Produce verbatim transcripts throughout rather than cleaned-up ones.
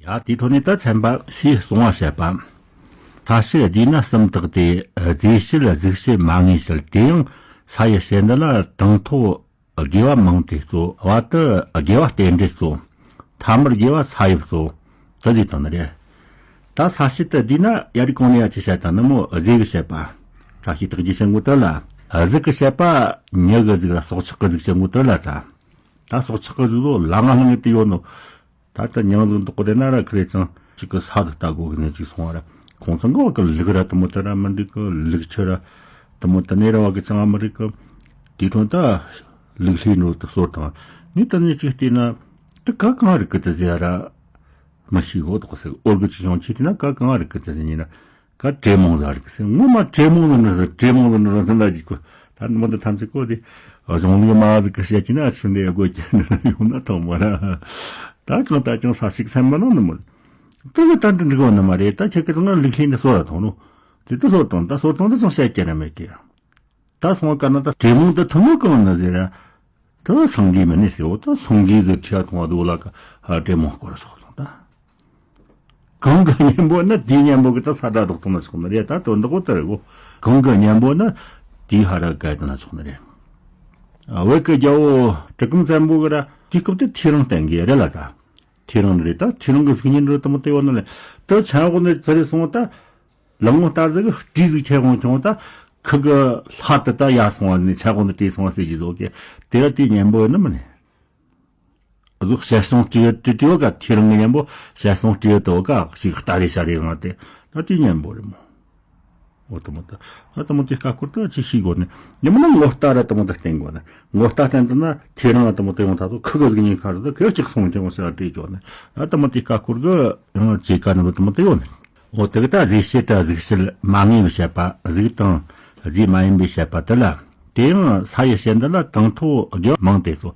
ཡ། དེའི་ཁྲོད་ནས་ད་ཚན་པ་ཕྱིའི་གསང་བ་བཤད་པ། མཐའ་བཤད་བསྡུས་ན་གསུམ་དག་སྟེ། རྫས་བཤད་གཟུགས་བཤད་མ་དངོས་བཤད། དེ་ཡང་ས་ཡི་བཤད་འདི་ལ་དང་ཐོག་དགེ་བ་མིང་དེ་གཙོ། བར་དུ་དགེ་བ་རྟེན་འབྲེལ་གཙོ། ཐ་མར་དགེ་བ་ས་ཡི་གཙོ། དེ་ཟིག་དང་ནི་རེད། ད་ས་བཤད་དེ་བསྡུས་ན་ཡ་རིགས་གོང་ནས་ཡ་ཅི་བཤད་དང་ནི་མོ་རྫས་ཀྱི་བཤད་པ། བཀྲ་ཤིས་རྟགས་བརྒྱད་བཤད་ངོ་དེ་ལ། གཟུགས་ཀྱི་བཤད་པ་མྱི་གི་གཟུགས་ལ་སྲོག་ཆགས་ཀྱི་གཟུགས་བཤད་ངོ་དེ་ལ་ད། ད་སྲོག་ཆགས་ཀྱི་གཟུགས་ལོ་ལ་ང་ལྷང་ངེ་དེ་ཡོད་ནོ། ད་ལྟ་མྱིང་ཟིག་འདོགས་གོ་དེ་ན་ར་ཁི་རེ་ཅང་ཅིག་གི་ས་དུ་ལྟ་དགོ་གི་ནས་ཅིག་སོང་བ་ར། ཁོང་ཚང་གི་བ་གི་ལུག་ར་དུ་མོ་དེ་ར་མི་འདུག་གི། ལུག་ཁྱི་ར་དུ་མོ་དེ་ནས་ར་བ་གི་ཅང་མི་རིག་གི། དེའི་ཁྲོད་ད་ལུག་ལྷས་འགྲོ་དུ་གསོར་དང་ངས་དེ་ནས་ཅིག་བལྟས་ན། དེ་ག་གང་རིག་གི་དེ་ཟེར་ར། མི་ཤེས་གོ་དོག་ཟེར། འོར་གི་ཅི་བྱུང་ཆེ་དེ་ན་ག་གང་རིག་གི་དེ་ཟེར་ཉིན་ན། ག་དྲེད་མོང་ཟ་རིག་ཟེར། ངོ་མ་དྲེད་མོང་ཟ་ནི་ཟེར། དྲེད་མོང་ཟ་ནི་ར་ཟེར་ན་ཅིག་གོ། ད་ནི་མོ་འདི་ཐམས་ཅད་གོ་དེ། གཞུང་ལུགས་མ་ཟིག་གི་བཤད་ཀྱི་ན་ཆུ་འདི་དགོས་ཀྱི་ཡོང་ན་ཐོག་མ་ར། ད་གང་ལྟ་ཀྱང་ས་ཞིག་སེམས་མ་ནང་ནི་མོ། དེ་གི་ད་འདི་འགྲིག་གོ་ནི་མ་རེད། ད་ཁྱེད་ཀྱི་ཚང་ལུག་ལྷས་འདི་གསོ་ར་ཐོང་ནོ། དེ་དུ་གསོ་དང་ད་གསོ་དང་དུ་ཅང་བཤད་ཀྱི་ར་མེད་ཀི། ད་སོང་བ་ཀ་ན་ད་དྲེད་མོང་དུ་ཐུབ་ནོ་གང་ན་ཟེར་ར། ད་སངས་རྒྱས་མི་ནི་ཟེར་བ་ད་སངས་རྒྱས་ཟེར་ཁྲིད་ཐོང་བ་དུ་ལ་ཀ་དྲེད་མོང་སྐོར་སོགས་དང་ད། གང་གི་གཉེན་པོ་ན་དེའི་གཉེན་པོ་གི་ད་ས་དྲ་དོག་ཐོང་ན་ཆོག་ནི་རེད། ད་དོན་དག་པོ་དེ་རེད་གོ། གང་གི་གཉེན་པོ་ན་དེའི་ཧ་ར་ག་དུ་ན་ཆོག་ནི་རེད། ཨ་བོད་ཀྱི་རྒྱལ་པོ་གྲི་གུམ་བཙན་པོ་གི་ར་དུས་སྐབས་དེ་ཐེའུ་རང་བསྟེན་གི་རེད་ལ་ད། ཐེའུ་རང་རེད། ད་ཐེའུ་རང་གི་གཟུགས་བརྙན་རེད་དུ་མོ་དེ་ཡོད་ནི་ལས། ད་ཆ་འོག་ནས་ཚ་རེ་སོང་བ་ད། ལམ་ངོ་ལྟར་ཟིག་གི་སྤྲེའུ་ཟིག་ཁྱེར་འོང་བྱུང་ད། ཁུ་གི་ལྷ་དེ་ད་ཡར་སོང་བ་ནས་ཆ་འོག་ནས་བྲོས་སོང་བ་ཟེར་གྱི་ཟོ་གི། དེ་ར་དེའི་གཉེན་པོ་ཡིན་ནི་མིན་ནི། གཟུགས་བཤད་སོང་སྤྲེའུ་སྤྲེའུ་ག་ཐེའུ་རང་གི་གཉེན་པོ་བཤད་སོང་སྤྲེའུ་དེ་བ་ག་ཞིག་ལྟ་རེ་ཤ་རེ་རང་དེ་ད་དེའི་གཉེན་པོ་རེད་མོ། འོ་དུ་མོ་ད། ཨ་དུ་མོ་དེ་ཀ་ཁུར་དུ་ཅི་ཤེས་དགོས་ནི། ཉི་མ་ན་ངོ་ལྟ་ར་དུ་མོ་ད་བསྟན་དགོས་ནི། ངོ་ལྟ་བསྟན་དུ་ན་ཐེའུ་རང་དུ་མོ་ད་ཡོང་ཐག་ཏུ་ཁུ་གི་གཟུགས་བརྙན་ཁ་རུ་དུ་ཁེ་གཅིག་སོང་ཅི་མོ་ཟེར་བ་དེ་ཅོ་ནི། ཨ་དུ་མོ་དེ་ཀ་ཁུར་གི་ཡང་ཅེ་ཀ་ནི་དུ་མོ་ད་ཡོད་ནི། འོ་དེ་གི་ད་རྫས་བཤད་ད་གཟུགས་བཤད་མ་དངོས་པའི་བཤད་པ། གཟུགས་དང་རྫས་མ་ཡིན་པའི་བཤད་པ་དེ་ལ། དེ་ཡང་ས་ཡི་བཤད་འདི་ལ་དང་ཐོག་དགེ་བ་མང་སྟེ་གཙོ།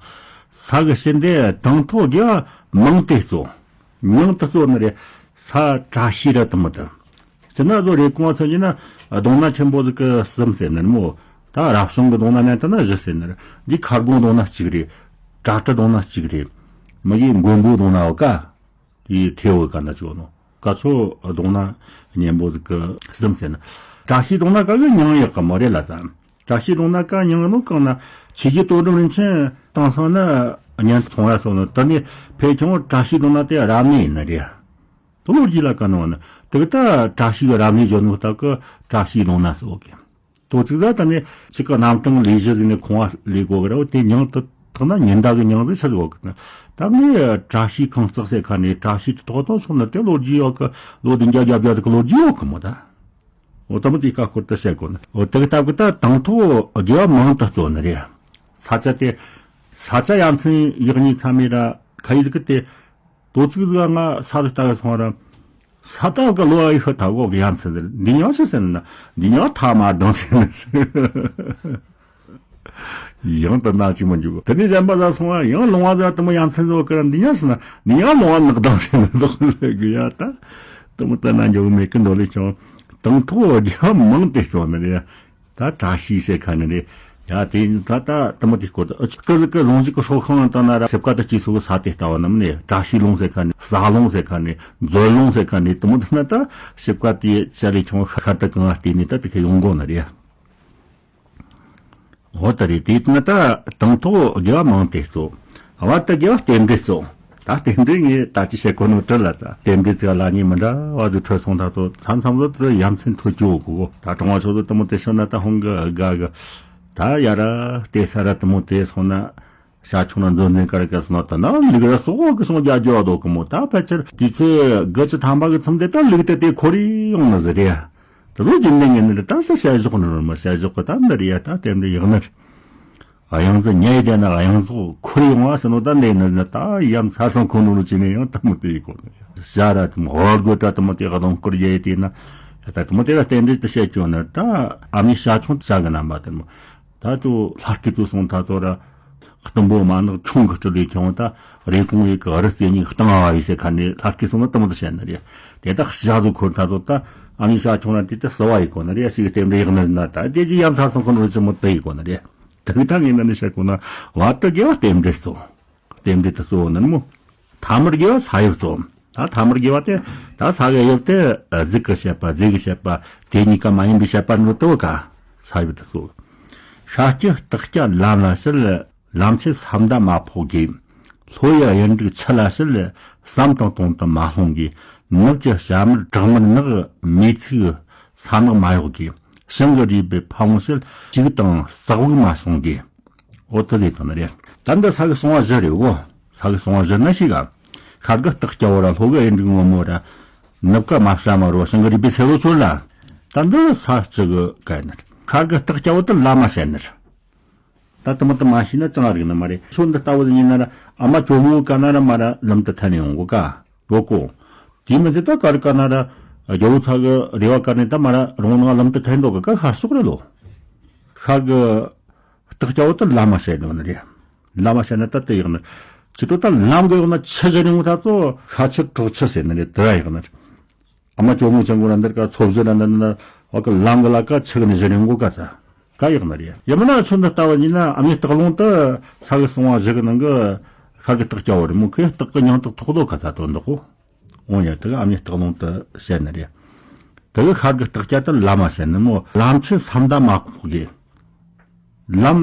ས་གི་བཤད་འདི་དང་ཐོག་དགེ་བ་མང་སྟེ་གཙོ། མྱང་དུ་གཙོ་ནི་རེད། ས་བཀྲ་ཤིས་ར་དུ་མོ་ད། སྤྱིར་ན་བཟོ་རེ་གོང་མཚོན་གྱི་ན་རྡུང་ན་ཆེན་པོ་ཟིག་གི་གསུམ་ཟེར་ནི་མོ། ད་རབ་བྱུང་གི་རྡུང་ན་ནན་ཏན་ན་བཞི་ཟེར་ནི་རེད། འདི་ཁ་སྒོང་རྡུང་ན་གཅིག་རེད། གྲ་གྲི་རྡུང་ན་གཅིག་རེད། མི་གི་མགོན་པོ་རྡུང་ན་བ་ཀ། དེའི་ཐེ་བོ་ཀ་ན་ཅོ་ནོ། ཀ་ཚོ་རྡུང་ན་གཉེན་པོ་ཟིག་གི་གསུམ་ཟེར་ནི། བཀྲ་ཤིས་རྡུང་ན་ཀ་གི་མྱང་ཡག་གི་མོ་རེད་ལ་ད། བཀྲ་ཤིས་རྡུང་ན་ཀ་མྱང་ནོ་གང་ན་ཆོས་རྗེ་དོན་གྲུབ་རིན་ཆེན་དེང་སང་ན་གཉེན་ཚོང་ཡ་སོང་ནོ། དེ་ནས་ཕེ་ཁྱོང་བཀྲ་ཤིས་རྡུང་ན་དེ་རབ་གནས་ཡིན་ནི་རེད། དེ་ལོ་རྒྱུས་ལ་ཀ་ནོ་ནི་དེ་གི་ད་བཀྲ་ཤིས་གི་རབ་གནས་བརྗོད་ནོ་ད་གི་བཀྲ་ཤིས་རྡུང་ན་སོགས་གི། དོ་ཚིགས་ཟ་ད་ནི་ཅིག་གི་རྣམ་གྲངས་ལས་གཞི་ཟིག་ནས་ཁོང་བ་ལས་གོ་གི་ར། འོ་དེ་མྱང་དུ་ཐག་ན་ཉིན་ཟླ་གི་མྱང་ཟིག་ཆི་ཟིག་གོ་གི་ན། ད་ནི་བཀྲ་ཤིས་ཁང་བརྩེགས་ཟེར་ཁ་ནས་བཀྲ་ཤིས་དེ་ཐོག་ཐོག་སོང་ན་དེ་ལོ་རྒྱུས་ཡོད་གི། ལོ་བདུན་བརྒྱ་བརྒྱད་བརྒྱ་དེ་གི་ལོ་རྒྱུས་ཡོད་གི་མོ་ད། འོ་ད་མོ་དེ་ཀ་ཁུར་དུ་བཤད་གོ་ན། འོ་དེ་གི་སྟབས་གི་ད་དང་ཐོག་དགེ་བ་མང་དུ་སྩོལ་ནི་རེད། ས་ཆ་དེ། ས་ཆ་ཡ་མཚན་ཡག་ཉེས་ཚ་མེད་ར་ཁ་ཡི་ཟིག་གི་དེ། དོ་ཚིགས་ཟིག་ང་ས་ཟིག་ལྟ་གི་སོང་ར། ས་ད་ག་ལོ་ཨ་ཡི་ཧི་ཐ་གོ་གི་ཡ་མཚན་ཟེར། འདི་ཉག་ཆི་ཟེར་ན། འདི་ཉག་ཐ་མ་གདང་ཟེར་ན་ཟེར། ཡང་དུ་ན་ཅིག་མ་འཇུག་དེ་ནས་གཞན་པ་ཟ་སོང་བ་ཡང་ལོང་བ་ཟ་དུ་མོ་ཡ་མཚན་ཟོ་ཀི་ར། འདི་ཉག་ཟེར་ན་འདི་ཉག་ལོང་བ་ནག་གདང་ཟེར་ན་འདོག་ཟེར་གི་ཡ་ད། དུ་མོ་ད་ན་འཇུག་མེད་ཀི་འདོ་ལེ་ཆུང་། དང་ཐོག་རྒྱ་མང་དེ་སོང་ནི་རེད། ད་བཀྲ་ཤིས་ཟེར་ཁ་ནི་རེད། ཡ་དེ་ད་ད་དུ་མོ་དེ་སྐོར་དུ་ཨ་ཅི་ཀི་ཟི་ཀི་ཟུང་ཅིག་གི་སྲོག་ཤིང་ལ་བཏང་ན་ར་ཞིབ་ཀ་དུ་སྐྱེས་སོ་གི་ས་དེ་ལྟ་བ་རྣམས་ནས་བཀྲ་ཤིས་ལུང་ཟེར་ཁ་ནི་ཟ་ལུང་ཟེར་ཁ་ནི་མཛོད་ལུང་ཟེར་ཁ་ནི་དུ་མོ་དུ་ན་ད་ཞིབ་ཀ་དེ་ཅ་ལེ་ཆུང་ཤར་དུ་གང་བལྟས་ནས་ད་དེ་ཁ་ཡོང་གོ་ནི་རེད། འོ་ད་རེད། དེ་ན་ད་དང་ཐོག་དགེ་བ་མང་དེ་སྩོལ། བར་དུ་དགེ་བ་རྟེན་འབྲེལ་སྩོལ། ད་རྟེན་འབྲེལ་ངས་ད་ཅི་བཤད་གོ་ནོ་བྲི་ལ་ད། རྟེན་འབྲེལ་ཚིག་ལ་ཉེ་མི་འདྲ་བ་ཟིག་འཕྲོད་སོང་ད་ཚོ་ཚ་མཚམས་ལོ་དུ་ཡ་མཚན་འཕྲོད་ཀྱི་འོ་གོ་གོ། ད་གྲོང་བ་ཆོ་ཚོ་དུ་མོ་དེ་ཤོད་ན་ད་ཧོང་གི་དགའ་གི། ད་ཡ་ར་དེ་ས་ར་དུ་མོ་དེ་སོང་ན་ཤ་ཆུང་ན་མཛོད་འཛིན་ཀ་ར་ཀ་སོང་ན་ད་ན་ལུག་ར་སོགས་གི་སོང་རྒྱ་རྒྱ་བ་དོ་གི་མོ། ད་ཕལ་ཆེར་དུས་ཚོད་དགུ་བཅུ་ཐམ་པ་གི་མཚམས་དེ་ད་ལུག་དེ་དེ་ཁོ་རི་ཡོང་ནི་ཟི་རེད། དེ་ཚོ་རྒྱུན་ལྡན་ངན་ནི་རེད། ད་ས་བྱ་གཞོག་ནི་རོལ་མ་བྱ་གཞོག་གི་ད་འདི་རེད་ཡ། ད་དེ་འདྲ་ཡག་ནི་རེད། གཡང་འཛི་ཉལ་བསྡད་ན་གཡང་འཛི་ཁོར་ཡོང་བ་ཟེར་ནོ་ད་འདི་ནི་ད་ཡ་མཚར་སང་ཁོ་ནོ་ལོ་ཅི་ནས་ཡང་ད་མོ་དེ་ཡི་གོ་ནི་རེད། བྱ་ར་དེ་མོ་ཧོར་གོ་ད་དེ་མོ་དེ་ག་དང་བསྐུར་ཡེ་དེ་ན་ད་དེ་མོ་དེ་ལ་རྟེན་འབྲེལ་དུ་བཤད་ཀྱོ་ནི་ད་ཨ་མའི་ཤ་ཆུང་བྱ་གི་རྣམ་པ་དེ་མོ། ད་དུ་ལྷ་སྐུ་དུ་སོང་ད་དོ་ར། གཏུམ་པོ་མ་ནག་ཁྱུང་གི་སྤྲུལ་ལས་ཁྱོང་ད་རེ་ཀོང་ཡི་གི་རི་རྩེ་གཉིས་གཏང་བ་ཡི་སེ་ཁ་ནས་ལྷ་སྐུ་སོང་ན་གཏུམ་དུ་བཤད་ནི་རེད། དེ་དག་ཤ་དུ་འཁོར་ད་དོ་ད་ཨ་མའི་ཤ་ཆུང་ར་དེ་ད་སུ་བ་ཡི་གོ་ནི་རེད། ཞིག་རྟེན་འབྲེལ་ཡག་ནི་ན་ད་དེ་ཅི་ཡ་མཚར་སང་ཁོ་ནོ་ཅི་མོ་དེ་ཡི་གོ་ནི་རེད། དེ་གི་ད་ངས་ན་ནི་བཤད་གོ་ན་བར་དུ་དགེ་བ་རྟེན་འབྲེལ་སྩོལ། རྟེན་འབྲེལ་དུ་གཙོ་བོ་ནི་མོ། ཐ་མར་དགེ་བ་ས་ཡི་གཙོ། ད་ཐ་མར་དགེ་བ་དེ་ད་ས་གི་དབྱིབས་དེ་གཟུགས་ཀྱི་བཤད་པ། རྫས་ཀྱི་བཤད་པ། དེ་གཉིས་ཀ་མ་ཡིན་པའི་བཤད་པ་འགྲོ་དོ་ག་ས་དབྱིབས་དེ་ཚོ། ཤཱཀྱ་སྟག་སྐྱ་ལམ་ལ་བྱེད། ལམ་ཆེན་ས་མནྟ་མ་ཕོག་དགོས། ལྷོ་ཡི་གཡུ་འབྲུག་ཆུ་ལ་བྱེད། ཟམ་དང་དོང་དུ་མ་ལྷུང་དགོས། ནུབ་ཀྱི་བྱ་དམར་བྲག་དམར་ནག་མེས་ཚིག་ས་ནག་མ་གཡོགས་དགོས། ཞིང་གི་རུས་པའི་ཕ་བོང་བྱེད། ཅིག་དང་ཟག་བུག་མ་སོང་དགོས། འོ་དེ་རེད་དང་ནི་རེད། ད་འདི་ས་གི་སོང་བ་བཞི་རེད་གོ། ས་གི་སོང་བ་བཞི་ན་ཞིག་ག་ཤར་གི་སྟག་སྐྱ་བོ་ར། ལྷོ་གི་གཡུ་འབྲུག་སྔོན་མོ་ར། ནུབ་ཀ་མ་བྱ་དམར་བོ། ཞིང་གི་རུས་པའི་སེར་བོ་ཆོད་ལ། ད་འདི་ས་བཅུ་གི་ག་ཡིན་ནི། ཤར་གི་སྟག་སྐྱ་བོ་དེ་ལམ་མ་བཤད་ནི་རེད། ད་དེ་མོ་དེ་མ་ཤེས་ན་ཅང་རིག་ནི་མ་རེད། ཆོས་འདི་ལྟ་བུ་ཡིན་ན་ར། ཨ་མ་ཇོ་མོའི་བཀའ་ན་ར་མ་ར་ལམ་དུ་ཐལ་ནས་ཡོང་གོ་ག་ཡོད་གོ། དེ་མི་ཚད་ད་ག་རི་བཀའ་ན་ར། རྒྱལ་པོ་ཚ་གི་རེ་བ་བཀའ་ནས་ད་མ་ར་རོང་ནང་ལམ་དུ་ཐལ་འགྲོ་གི་ག་ཤར་ཕྱོགས་རེད་ལོ། ཤར་གི་སྟག་སྐྱ་བོ་དེ་ལམ་མ་བཤད་ནི་རེད། ལམ་མ་བཤད་ན་ད་དེ་ཡག་ནི། ཅི་ཏོ་ད་ལམ་གི་ཡོག་ན་ཆུ་བཞི་རིང་བོ་ད་ཚོ་ཤ་ཆུ་གྲོག་ཆུ་ཟེར་ནི་རེད། དེ་ར་ཡག་ནི། ཨ་མ་ཇོ་མོ་ཅང་གོ་ར་འདིར་ཀ་ཚོ་བཞི་ར་འདི་ན་བ་ཀ་ལམ་གི་ལ་ཀ་ཆུ་གི་ནི་བཞི་རིང་གོ་ཀ་ཚ་ཀ་ཡག་ནི་རེད། ཡིན་མིན་ན་ཆུ་འདི་ལྟ་བུ་ཡིན་ན་ཨ་མའི་སྟག་ལུང་དུ་ས་གི་སོང་བ་བཞི་གི་ནང་གི་ཤར་གི་སྟག་སྐྱ་བོ་རེད་མོ། ཁོས་སྟག་གི་མྱིང་སྟག་ཐོག་རྡོ་ཀ་ཚ་དོན་འདུག་གོ། འོང་ཡ་དེ་གི་ཨ་མའི་སྟག་ལུང་དུ་བཤད་ནི་རེད། དེ་གི་ཤར་གི་སྟག་སྐྱ་དེ་ལམ་མ་བཤད་ནི་མོ། ལམ་ཆེན་ས་མནྟ་མ་ཕོག་དགོས། ལམ་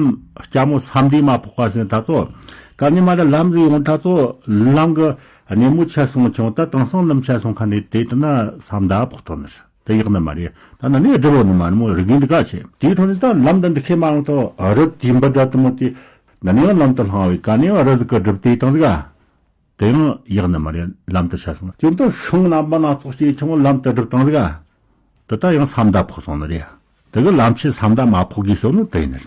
སྐྱ་མོ་ས་མནྟ་མ་ཕོག་པ་ཟེར་ད་ཚོ། ག་ནས་མ་ར་ལམ་ཟིག་ཡོང་ད་ཚོ་ལམ་གི་སྣེ་མོ་ཆད་སོང་ཆུང་ད་དེང་སང་ལམ་ཆད་སོང་ཁ་ནས་དེ་དེ་ན་ས་མནྟ་ཕོག་ཐོག་ནི་རེད། དེ་ཡག་ནི་མ་རེད། ད་ན་ནི་སྒྲུབ་བོ་ནི་མ་ནི་མོ་རིག་གིན་འདི་ག་ཆེ། དེའི་ཐོག་ནས་ད་ལམ་དང་འདི་ཁེ་མ་རུང་ཐོག་རི་དེ་འབུ་དྲ་དེ་མོ་དེ་ན་ནི་ཡང་ལམ་དུ་ལྷང་བའི་ག་ནས་ཡང་རི་ཟིག་གི་སྒྲུབ་དེ་དང་ཟིག་ག་དེ་ཡང་ཡག་ནི་མ་རེད། ལམ་དུ་ཆད་སོང་དེ་ད་ཤིང་རྣམ་པ་སྣ་ཚོགས་ཤིག་ཆུང་ལམ་དུ་སྒྲུབ་དང་ཟིག་ག་དེ་ད་ཡང་ས་མནྟ་ཕོག་སོང་ནི་རེད། དེ་གི་ལམ་ཆེན་ས་མནྟ་མ་ཕོག་དགོས་སོ་ནི་དེ་ནི།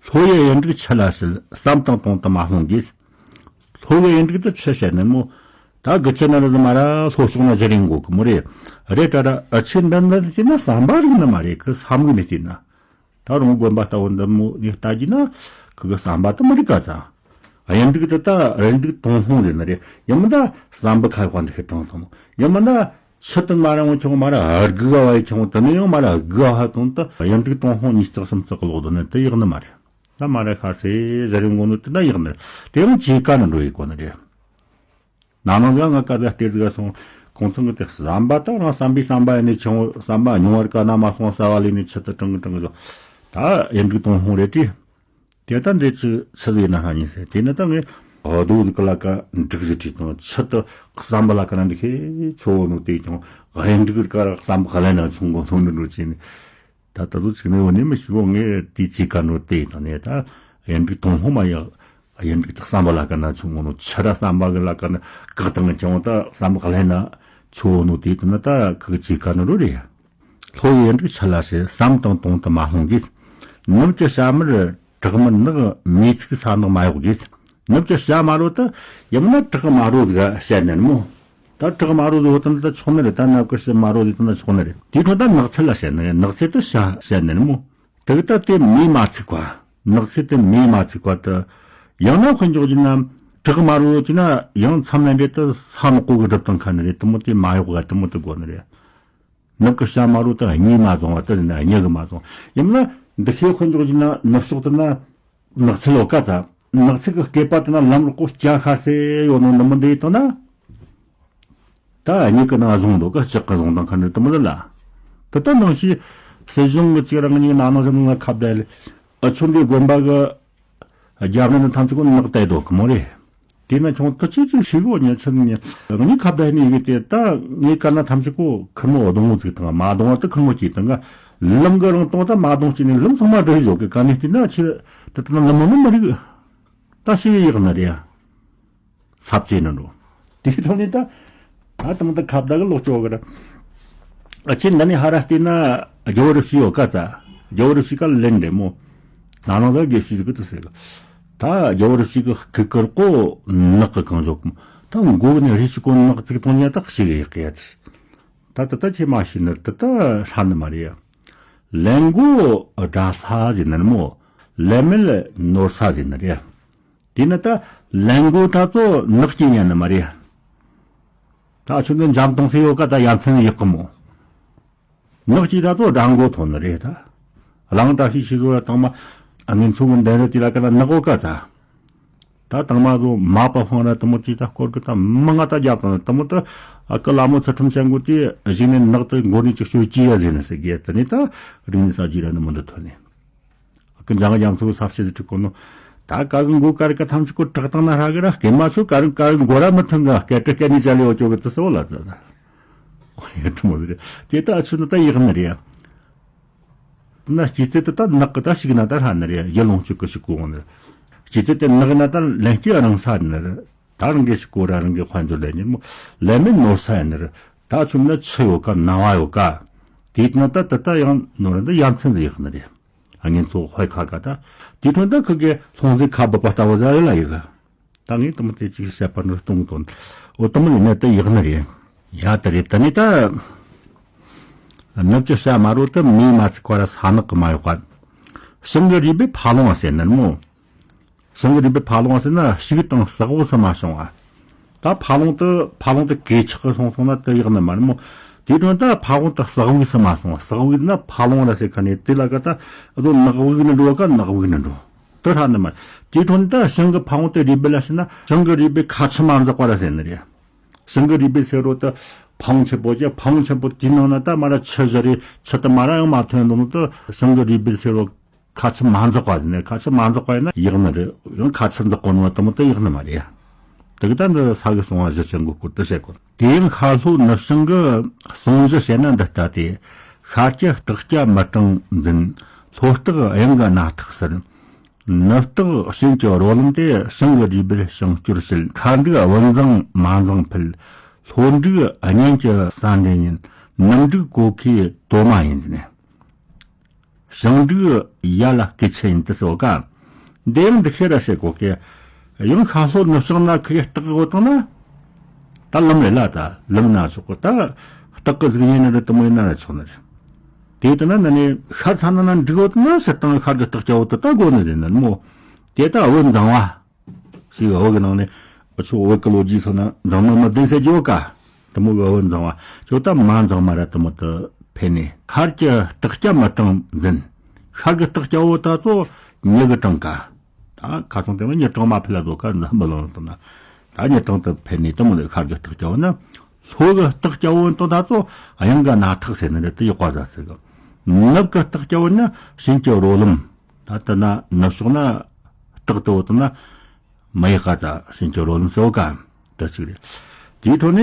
ལྷོ་ཡི་གཡུ་འབྲུག་ཆུ་ལ་བྱེད། ཟམ་དང་དོང་དུ་མ་ལྷུང་དགོས། ལྷོ་གི་གཡུ་འབྲུག་དེ་ཆུ་བཤད་ནི་མོ། ད་དགུ་ཆུ་ནི་རི་མ་ར་ལྷོ་ཕྱོགས་ན་བཞི་རིང་གོ་གི་མོ་རེད། རེད་དྲ་ར་ཨ་ཆེ་འདི་འདི་དེ་ན་ཟམ་པ་རིག་ནི་མ་རེད་གི། ས་མུག་ནི་དེ་ན། ད་རུང་དགོན་པ་ལྟ་བུ་འདི་མོ་ནི་ལྟ་རྒྱུ་ན་ཁུ་གི་ཟམ་པ་དེ་མི་རིག་ག་ཚ། གཡུ་འབྲུག་དེ་ད་གཡུ་འབྲུག་དོང་ལྷུང་ཟེར་ནི་རེད། ཡིན་མིན་ད་ཟམ་པ་ཁ་ཡོག་འདི་ཁེ་དྲང་ཐང་། ཡིན་མིན་ད་ཆུ་དེ་མ་ར་འོང་ཆུང་མ་ར་ཨར་གི་ག་བ་ཡི་ཆུང་དེ་ནི་ཡང་མ་ར་གི་ག་བ་དང་དེ་གཡུ་འབྲུག་དོང་ལྷུང་གཉིས་བརྩེགས་གསུམ་བརྩེགས་གི་ལོག་དོ་ནི་དེ་ཡག་ནི་མ་རེད། ད་མ་ར་ཁ་སེ་ཟ་རིང་གོ་ནི་དེ་ད་ཡག་ནི་རེད། དེ་ཡང་ཇི་ག་ནི་འགྲོ་ཡི་གོ་ནི་རེད། ན་ནིང་ང་ང་ཀ་ཟ་སྟེར་ཟིག་སོང་། ཁོང་ཚང་གི་དེ་ཟམ་པ་ད་རང་བསམ་པའི་བསམ་པ་ཡིན་ནི་ཆུང་བསམ་པ་ཉུང་བར་ཀ་ན་མ་སོང་ས་བ་ལས་ནི་ཆུ་དེ་དྲང་གི་དྲང་གི་ཟོ། ད་གཡུ་འབྲུག་དོང་ལྷུང་རེད་དྲི། དེ་ད་འདྲེ་ཆུ་ཆུ་ཟིག་ཡིན་ན་ཧ་ཉིན་ཟེར། དེ་ནི་ད་ངས་རྡོ་ཟིག་གི་ལ་ཀ་འབྲུག་ཟིག་བྲིས་དང་ཆུ་དེ་བསམ་པ་ལ་ཀ་ན་འདི་ཁེ་ཆོ་བོ་ནོ་དེ་ཀྱང་གཡུ་འབྲུག་གི་ཀ་ར་བསམ་པ་ལ་ན་ཆུང་གོ་ནོ་ནོ་ནོ་བྱས་ནི། ད་ད་དུ་ཅིག་ནས་འོ་ནས་མི་ཤི་བོ་ངས་དེ་ཅིག་ག་ནོ་དེ་དང་ནས་ད་གཡུ་འབྲུག་དོང་ལྷུང་མ་ཡག་གཡུ་འབྲུག་དེ་བསམ་པ་ལ་ཀ་ན་ཆུང་གོ་ནོ་ཆུ་ར་བསམ་པ་གི་ལ་ཀ་ན་བཀག་དང་ཀྱང་ད་བསམ་པ་ལ་ན་ཆུ་བོ་ནོ་དེ་དང་ན་ད་ཁུ་ཅིག་ག་ནོ་རོ་རེད། ལྷོ་ཡི་གཡུ་འབྲུག་ཆུ་ལ་བྱེད། ཟམ་དང་དོང་དུ་མ་ལྷུང་དགོས། ནུབ་ཀྱི་བྱ་དམར་བྲག་དམར་ནག་མེས་ཚིག་ས་ནག་མ་གཡོགས་དགོས། ནུབ་ཀྱི་བྱ་དམར་བོ་དེ་ཡིན་ན་བྲག་དམར་བོ་ཟིག་བཤད་ནི་མོ། ད་བྲག་དམར་བོ་ཟིག་བོ་དེ་ད་ཆོག་ནི་རེད། ད་ནུབ་ཀྱི་བྱ་དམར་བོ་ཟིག་དེ་ན་ཆོག་ནི་རེད། དེའི་ཐོག་ད་ནགས་ཚལ་ལ་བཤད་ནི་རེད། ནགས་ཚལ་དེ་བྱ་བཤད་ནི་མོ། དེ་གི་ད་དེ་མེས་མ་ཚིག་པ། ནགས་ཚལ་དེ་མེས་མ་ཚིག་པ་དེ། ཡང་ན་དཔེ་འཇོག་རྒྱུ་ན་བྲག་དམར་བོ་ཟིག་ན་ཡང་མཚམས་ལན་འདྲེ་དེ་ས་ནག་པོ་གི་སྒྲུབ་སྟངས་ཁ་ནི་རེད། དེ་མོ་དེ་མ་གཡོགས་ག་དེ་མོ་དེ་དགོས་ནི་རེད། ནུབ་ཀྱི་བྱ་དམར་བོ་དེ་གཉིས་མ་བཟུང་བ་དེ་ནི་གཉིས་ཀྱི་མ་བཟུང་། ཡིན་ན་འདི་ཤེས་དཔེ་འཇོག་རྒྱུ་ན་ནུབ་ཕྱོགས་དེ་ན་ནགས་ཚལ་ཡོད་ཀ་ད། ནགས་ཚལ་གྱི་སྐེད་པ་དེ་ན་ལམ་རོག་པོ་སྐྱ་ཤར་སེ་ཡོད་ནོ་འདི་མོ་འདི་ཡིན་དང་ན། ད་གཉིས་ཀྱི་ནང་བཟུང་འདུག་ག་ལྕགས་ཀྱི་བཟུང་དང་ཁ་འདྲི་དེ་མོ་ལ་ལ། དེ་ལྟར་ནང་བཞིན་སྲིད་གཞུང་གི་ཅིག་རང་གཉིས་ན་ནང་བཞིན་ལ་ཁ་བརྡ་ལས་ཨ་ཆུ་འདི་དགོན་པ་གི་རྒྱབ་ནས་ཐམས་ཅད་ཀོ་ནག་བལྟས་འདུག་གི་མོ་རེད། དེས་ན་ཁྱོད་ད་ཅི་ཅིག་ཤེས་གོ་ཉན་ཆུ་ནི་ངའི་ཁ་བརྡ་ནས་ཡོད་དེ། ད་ངའི་བཀའ་ན་ཐམས་ཅད་ཀོ་ཁུར་མོ་གདོང་བོ་ཚིག་དང་མ་གདོང་བ་ད་ཁུར་མོ་སྐྱེས་དང་ག་ལམ་གི་རང་གདོང་ད་མ་གདོང་སྐྱེས་ནས་ལམ་ཚང་མ་འགྲོ་ཡོད་གི་ག་ནས་བལྟས་ན་ཆི་ད་ད་ལམ་མོ་མི་རིག་ད་ཤི་ཡི་ཡག་ན་རེད་ཡ། ཚབ་ཅེས་ནི་འགྲོ། དེའི་ཐོག་ནས་ད་ད་དང་ད་ཁ་བརྡ་གི་ལོག་ཅོག་གི་ར། ཨ་ཆེ་འདི་ནས་ཧ་ར་བལྟས་ན་རྒྱལ་བོ་རི་བྱི་ཡོད་ཀ་ད། རྒྱལ་བོ་རི་བྱི་ཀ་ལེན་འདྲེ་མོ། ན་ནང་ད་དགེ་བཤེས་ཟིག་གི་དུ་ཟེར་གི། ད་རྒྱལ་བོ་རི་བྱི་གི་སྐུ་དཀར་པོ་ནག་གི་གང་བཞག་གི་མོ། ད་མགོ་གི་ནས་རི་བྱི་ཀོ་ནག་ཙིག་གཏོང་ཉ་ད་ཞིག་ཡག་གི་ཡ་དེ། ད་ད་ད་ཁྱེད་མ་ཤེས་ནི་ད་ད་ཧྲ་ནི་མ་རེད་ཡ། ལན་གོ་དགྲ་ས་ཟེར་ནི་མོ། ལན་མེད་ནོར་ས་ཟེར་ནི་རེད། དེ་ནི་ད་ལན་གོ་ད་ཚོ་ནག་སྐྱེ་ཉན་ནི་མ་རེད། ད་ཆུ་ནི་འཇམ་ཏོང་སེ་ཡོད་ཀ་ད་ཡ་མཚན་ཡག་གི་མོ། ནག་སྐྱེ་ད་ཚོ་དགྲ་མགོ་ཐོན་ནི་རེད་ད། གླང་དྲ་ཤི་ཤི་གོ་ལ་དང་མ་ཨ་མིན་ཚུ་གི་འདན་རི་དེ་ལ་ཀ་ད་ནག་གོ་ཀ་ད། ད་དང་མ་བཟོ་མ་པ་ཧོང་ར་དུ་མོ་ཅི་ད་སྐོར་གི་ད་མི་ང་ད་རྒྱབ་དང་དུ་མོ་ད་ཨ་ཀི་ལ་མོ་ཚུལ་ཁྲིམས་ཅན་གོ་ཅི་གཞིག་ནས་ནག་ཏུ་མགོ་ནས་ཅིག་ཤོད་ཅི་ཡ་ཟེར་ན་ཟེར་གི་ད་ནི་ད་རིག་གནས་ས་ཇི་ར་ནི་མི་འདུག་ཐོན་ནས་ཨ་ཀི་འཇང་རྒྱ་མཚོ་ས་བཤད་ཅིག་གོ་ནོ། ད་ཀ་གི་མགོ་ཀ་རི་ཀ་ཐམས་ཅད་གོ་དྲག་དང་ན་ཧྲ་གི་ར་སྐད་མ་ཚོ་ཀ་རི་ཀ་རི་མགོ་ར་མི་ཐོན་ག་སྐད་དྲི་སྐད་ནི་ཅ་ལི་ཨོ་ཅོ་གི་ཏི་སོ་ལ་ད་ད་ཡ་དུ་མོ་ཟེར་དེ་ད་ཨ་ཆུ་ནི་ད་ཡག་ནི་རེད། ན་སྐྱེ་ཚེ་དེ་ད་ནག་གི་ད་ཞིག་ན་ད་ཧྲ་ནི་རེད། ཡ་ལོངས་སྤྱོད་གི་ཞིག་གོ་འོང་ནི། སྐྱེ་ཚེ་དེ་ནག་ན་ད་ལན་སྐྱེ་རང་ས་ནི་རེད། ད་རང་གི་ཞིག་གོ་ར་རང་གི་དཔལ་འབྱོར་ལས་ཉིན་མོ་ལས་མེད་ནོར་ས་ཡ་ནི་རེད། ད་ཆུ་ན་ཆུ་ཡོད་ཀ་ནང་བ་ཡོད་ཀ་དེའི་ནང་ད་དེ་ད་ཡང་ནོར་འདི་ཡ་མཚན་འདི་ཡག་ནི་རེད། ཨ་ངན་ཚོ་ཧོད་ཁ་ཀ་ད་དེ་ཐོན་ད་ཁུ་གེ་ལྷུང་ཟིག་ཁ་བབ་པ་ལྟ་བུ་ཟ་ཡོད་ལ་ཡི་ག་ད་ངས་དུ་མོ་དེ་ཅིག་བཤད་པ་འདྲ་གཏོང་གི་དོན། འོ་དུ་མོ་ཡིན་ན་དེ་ཡག་ནི་རེད། ཡ་ད་རེད་ད་ནི་ད། ནུབ་ཀྱི་བྱ་མ་རོ་དུ་མིའི་མ་ཚིག་པ་ར་ས་ནག་གི་མ་ཡོག་པ། བྱང་གི་རུས་པའི་ཕ་ལོང་བ་ཟེར་ནི་མོ། བྱང་གི་རུས་པའི་ཕ་ལོང་བ་ཟེར་ན་ཕྱུགས་དང་ཟག་བོ་སུ་མ་བྱུང་བ། ད་ཕ་ལོང་དུ་ཕ་ལོང་དུ་གོས་ཆག་གི་སོང་སོང་ན་དུ་ཡག་ནི་མ་ནི་མོ། དེ་དོན་ད་ཕ་ལོང་དུ་ཟག་བོ་སུ་མ་སོང་བ། ཟག་བོ་ན་ཕ་ལོང་ར་ཟེར་ཁ་ནས་དེ་ལ་ཀ་ད་ཨ་དོ་ནག་བོ་ནི་འགྲོ་ཀ་ནག་བོ་ནི་འགྲོ། དུ་ཧྲ་ནི་མ། དེ་དོན་ད་བྱང་གི་ཕ་ལོང་དུ་རུས་པའི་ལ་ཟེར་ན་བྱང་གི་རུས་པའི་ཁ་ཆུ་མ་འཛག་པ་ར་ཟེར་ནི་རེད། བྱང་གི་རུས་པའི་ཟེར་རོ་ད་ཕང་ཆེན་པོ་ཅེ་ཕང་ཆེན་པོ་དེའི་ནང་ན་ད་མ་ར་ཆུ་བཞི་རེ་ཆུ་ད་མ་ར་ཡང་མ་ཐོན་འདུག་ནོ་ད་བྱང་གི་རུས་པའི་ཟེར་རོ་ཁ་ཆུ་མ་འཛག་པ་ནི་ཁ་ཆུ་མ་འཛག་པ་ཡིན་ན་ཡག་ནི་རེད། ཡང་ཁ་ཆུ་འཛག་གོ་ནོ་དུ་མོ་ད་ཡག་ནི་མ་རེད། དེ་གི་ད་འདི་ས་གི་སོང་བ་བཞི་ཆེན་གོ་སྐོར་དུ་བཤད་གོ། དེ་ཡང་ཤར་ལྷོ་ནུབ་བྱང་གི་སོང་བཞི་བཤད་ན་འདི་ལྟ་སྟེ། ཤར་གྱི་སྟག་སྐྱ་མི་གྲངས་འཛིན། ལྷོ་སྟག་གཡང་གི་སྣ་ཐག་ཟེར། ནུབ་སྟག་གཤིན་གྱི་རོ་ལངས་ཏེ། བྱང་གི་རུས་སྦལ་བྱང་སྐྱོར་བྱེད། ཁ་འབྲུག་བུན་བཟང་མ་བཟང་འཕེལ། ལྷོ་འབྲུག་གཉན་གྱི་ཟ་འདྲེ་ཡིན། ནུབ་འབྲུག་གོ་ཁའི་དོ་མ་ཡིན་ནས། བྱང་འབྲུག་ཡ་ལ་སྐེད་ཆུ་ཡིན་དུ་ཟེར་བ་ཀ། འདི་ཡང་འདི་ཤེས་ར་བྱེད་གོ་ཀེ། ཡང་ཤར་ལྷོ་ནུབ་བྱང་ན་ཁི་སྟག་གི་འོ་དང་ན། ད་ལམ་རེད་ལ་ད་ལམ་ན་ཆོག་གོ་ད། སྟག་གི་གཟུགས་ཡིན་ན་རེད་དུ་མོ་ཡིན་ན་ར་ཆོག་ནི་རེད། དེ་ལྟ་ན་ན་ནི་ཤར་ཚ་ན་ན་འབྲུག་འོ་དང་ན་ཕྱིར་བཏང་ཤར་གི་སྟག་སྐྱ་འོ་དུ་ད་དགོ་ནི་རེད་ན་མོ། དེ་ད་བུན་བཟང་བ། ཞིག་བོད་ཀྱི་ནང་ནས་འུ་ཚོ་བོད་ཀྱི་ལོ་རྒྱུས་ཚོ་ན་མཛངས་མ་མི་བདུན་ཟེར་རྒྱུ་ཡོད་ཀ། དེ་མོ་གི་བུན་བཟང་བ་ཅོ་ད་མ་མཛངས་མ་ར་དེ་མོ་དུ་ཕེབས་ནས་ཤར་གྱི་སྟག་སྐྱ་མི་གྲངས་འཛིན། ཤར་གྱི་སྟག་སྐྱ་བོ་ད་ཚོ་མྱི་གི་གྲངས་ཀ། ད་ཁ་སང་དེ་མོ་མྱི་གྲངས་མ་ཕེབས་ལ་དོ་ཀ་འཛམ་བུ་གླིང་དུ་ན། ད་མྱི་གྲངས་དུ་ཕེབས་ནས་དེ་མོ་ལས་ཤར་གྱི་སྟག་སྐྱ་བོ་ན། ལྷོ་གི་སྟག་སྐྱ་བོ་དང་ད་ཚོ་གཡང་གི་སྣ་ཐག་ཟེར་ནི་རེད་དེ་ཡག་པ་ཟ་ཟེར་གི། ནུབ་གི་སྟག་སྐྱ་བོ་ན་བྱིན་གྱི་རོ་ལམ། ད་ལྟ་ན་ནུབ་ཕྱོགས་ན་སྟག་ཏུ་འོ་དང་ན། མ་ཡི་ཁ་ཙ་ཕྱིན་ཅི་རོ་ལམ་སོ་ཀ་ད་ཅིག་རེད། དེའི་ཐོག་ནས་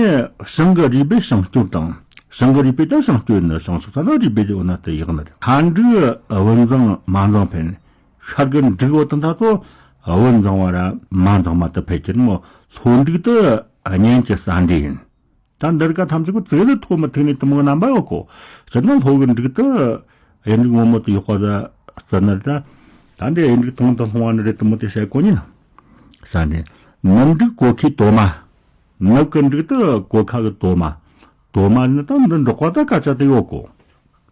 བྱང་གི་རུས་སྦལ་བྱང་སྐྱོར་དང་། བྱང་གི་རུས་སྦལ་ད་བྱང་སྐྱོར་ནི་བྱང་ཕྱོགས་ས་ན་རུས་སྦལ་དེ་འོ་ན་དེ་ཡག་ནི་རེད། ཁ་འབྲུག་བུན་བཟང་མ་བཟང་འཕེལ། ཤར་གི་འབྲུག་འོ་དང་ད་ཚོ་བུན་བཟང་བ་ར་མ་བཟང་མ་དུ་ཕེབས་ཀྱི་མོ། ལྷོ་འབྲུག་དུ་གཉན་གྱི་ཟ་འདྲེ་ཡིན། ད་འདིར་ཀ་ཐམས་ཅད་ཀྱི་ཙིག་ལ་ཐོག་མི་ཐུག་ནས་དུ་མོ་རྣམ་པ་ཡོད་གོ། ཕྱིར་ན་ལྷོ་གི་འབྲུག་ཏུ་གཡུ་འབྲུག་སྔོན་མོ་དུ་ཡོད་གོ་ཟ་ཙི་ནར་ད། ད་འདི་གཡུ་འབྲུག་ཐང་དུ་ལྷུང་བ་ནི་རེད་དུ་མོ་དེ་བཤད་གོ་ཉིན། ས་འདི་ནུབ་འབྲུག་གོ་ཁའི་དོ་མ། ནུབ་གི་འབྲུག་ཏུ་གོ་ཁ་གི་དོ་མ། དོ་མ་ནི་ད་འདི་འབྲོག་པ་ད་ཀ་ཅག་དུ་ཡོད་གོ།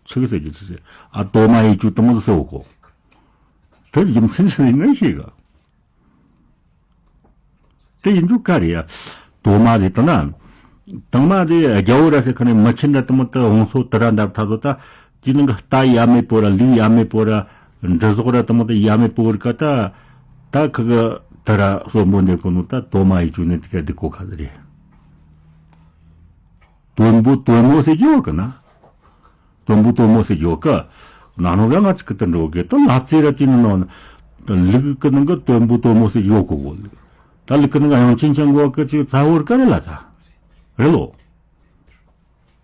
ཆི་གི་ཟེར་གི་ཆི་ཟེར་ཨ་དོ་མ་ཡི་ཅུ་དུ་མོ་ཟེར་ཡོད་གོ། དེ་རྒྱུ་མཚན་ཆི་ཡིན་ན་ཤེས་གི། དེ་ཡིན་དུས་ག་རེ་ཡ། དོ་མ་རེད་དོ་ན། དང་མ་རེད་རྒྱལ་བོ་ར་ཟེར་ཁ་ནས་མི་ཆེན་འདྲ་དུ་མོ་དུ་འོང་སོ་དུ་ར་འདབ་ཐ་སོ་ད། དེ་ནང་གི་རྟ་ཡ་མེད་པོ་ར་ལུག་ཡ་མེད་པོ་ར། འབྲུ་ཟོག་ར་དུ་མོ་དུ་ཡ་མེད་པོ་ར་ཀ་ད། ད་ཁི་གི་དུ་ར་གསོན་པོ་འདེབས་གོ་ནོ་ད་དོ་མ་ཡི་ཅུ་ནས་དེ་ག་སྡིག་གོ་ཁ་ཟེར་རེད། དོན་པོ་དོན་མོ་ཟེར་གྱི་ཡོད་གི་ན། དོན་པོ་དོན་མོ་ཟེར་གྱི་ཡོད་གི། ན་ནོ་ག་ང་ཅིག་གི་དུ་འགྲོ་གི་དུ་ལབ་ཙེ་ར་དེ་ནི་ནོ། ལུག་གི་ནང་གི་དོན་པོ་དོན་མོ་ཟེར་གྱི་ཡོད་གོ་གོ་ལུག་ད་ལུག་གི་ནང་གི་ཡང་ཅིན་ཅང་གོ་གི་ཅིག་ཚ་བོར་ག་རེ་ལ་ཚ། རེད་ལོ།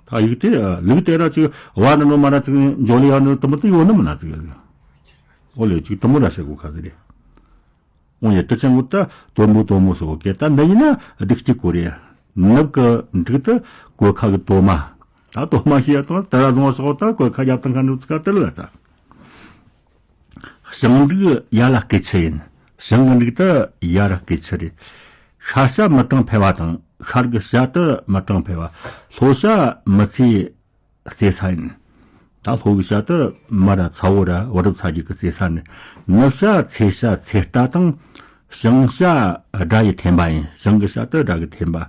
ད་ཡིག་དེ་ལུག་དེ་ར་ཅིག་བ་ནི་ནོ་མ་ར་ཅིག་འཇོ་ལི་ཡ་ནི་དུ་མ་དུ་ཡོད་ནི་མི་ན་ཅིག་ཨོ་ལེ་ཅིག་དུ་མོ་ར་ཤེ་གོ་ཁ་ཟེར་རེད། འོང་ཡ་དུ་ཅན་གོ་ད་དོན་པོ་དོན་མོ་སོ་གེ་ད་འདི་ཡིན་ན་སྡིག་གཅིག་གོ་རེ། ནུབ་གི་འབྲུག་ཏུ་གོ་ཁ་གི་དོ་མ། ད་དོ་མ་ཤི་ཡ་དང་དུ་ར་བཟུང་བ་སོགས་ད་གོ་ཁ་རྒྱབ་དང་ཁ་འདུག་ཚིག་དུ་ལ་ད། བྱང་འབྲུག་ཡ་ལ་སྐེད་ཆུ་ཡིན། བྱང་གི་འབྲུག་ཏུ་ཡ་ར་སྐེད་ཆུ་རེད། ཤར་བྱ་མི་གྲངས་འཕེལ་བ་དང་ཤར་གི་བྱ་དུ་མི་གྲངས་འཕེལ་བ། ལྷོ་བྱ་མི་ཚེ། རྩེ་ས་ཡིན། ད་ལྷོ་གི་བྱ་དུ་མི་ར་ཚ་བོ་ར་བུ་རབས་ཚ་རྒྱུད་ཀྱི་རྩེ་ས་ནི། ནུབ་བྱ་ཚེ་བྱ་ཚེ་རྟ་དང་། བྱང་བྱ་དགྲ་ཡི་ཐེམ་པ་ཡིན། བྱང་གི་བྱ་དུ་དགྲ་གི་ཐེམ་པ།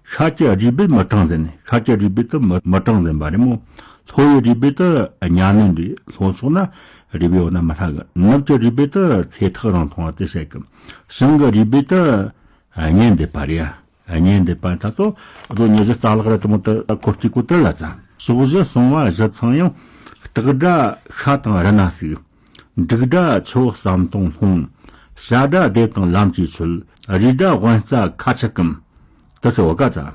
ཤར་གྱི་རུས་སྦལ་མི་གྲངས་ཟིན། ཤར་གྱི་རུས་སྦལ་དུ་མི་མི་གྲངས་ཟིན་པ་རེད་མོ། ལྷོ་ཡི་རུས་སྦལ་དེ་གཉའ་གནོན་རེད། ལྷོ་ཕྱོགས་ན་རུས་སྦལ་ཡོད་ན་མི་ཧྲ་གི། ནུབ་ཀྱི་རུས་སྦལ་དེ་ཚེ་ཐག་རིང་ཐུང་བ་དེ་བཤད་གི། བྱང་གི་རུས་སྦལ་དེ་གཉེན་སྡེབ་པ་རེད། གཉེན་སྡེབ་པ་ད་ཚོ་ལོ་ཉི་ཤུ་རྩ་ལྷག་ར་དེ་མོ་དེ་ཁོ་གཅིག་པོ་དེ་ལ་ཙ། ཕྱོགས་བཞི་སྲུང་བ་བཞི་ཚང་ཡང་། སྟག་སྒྲ་ཤ་དང་རི་ན་ཟུག། འབྲུག་སྒྲ་ཆུ་བོ་ཟམ་གདོང་ལྷུང་། བྱ་སྒྲ་སྡེ་དང་ལམ་གྱི་ཆོད། རུས་སྒྲ་དབེན་རྩ་ཁ་ཆུ་སྐམ། དེ་ཟེར་བ་ཀ་ཙ།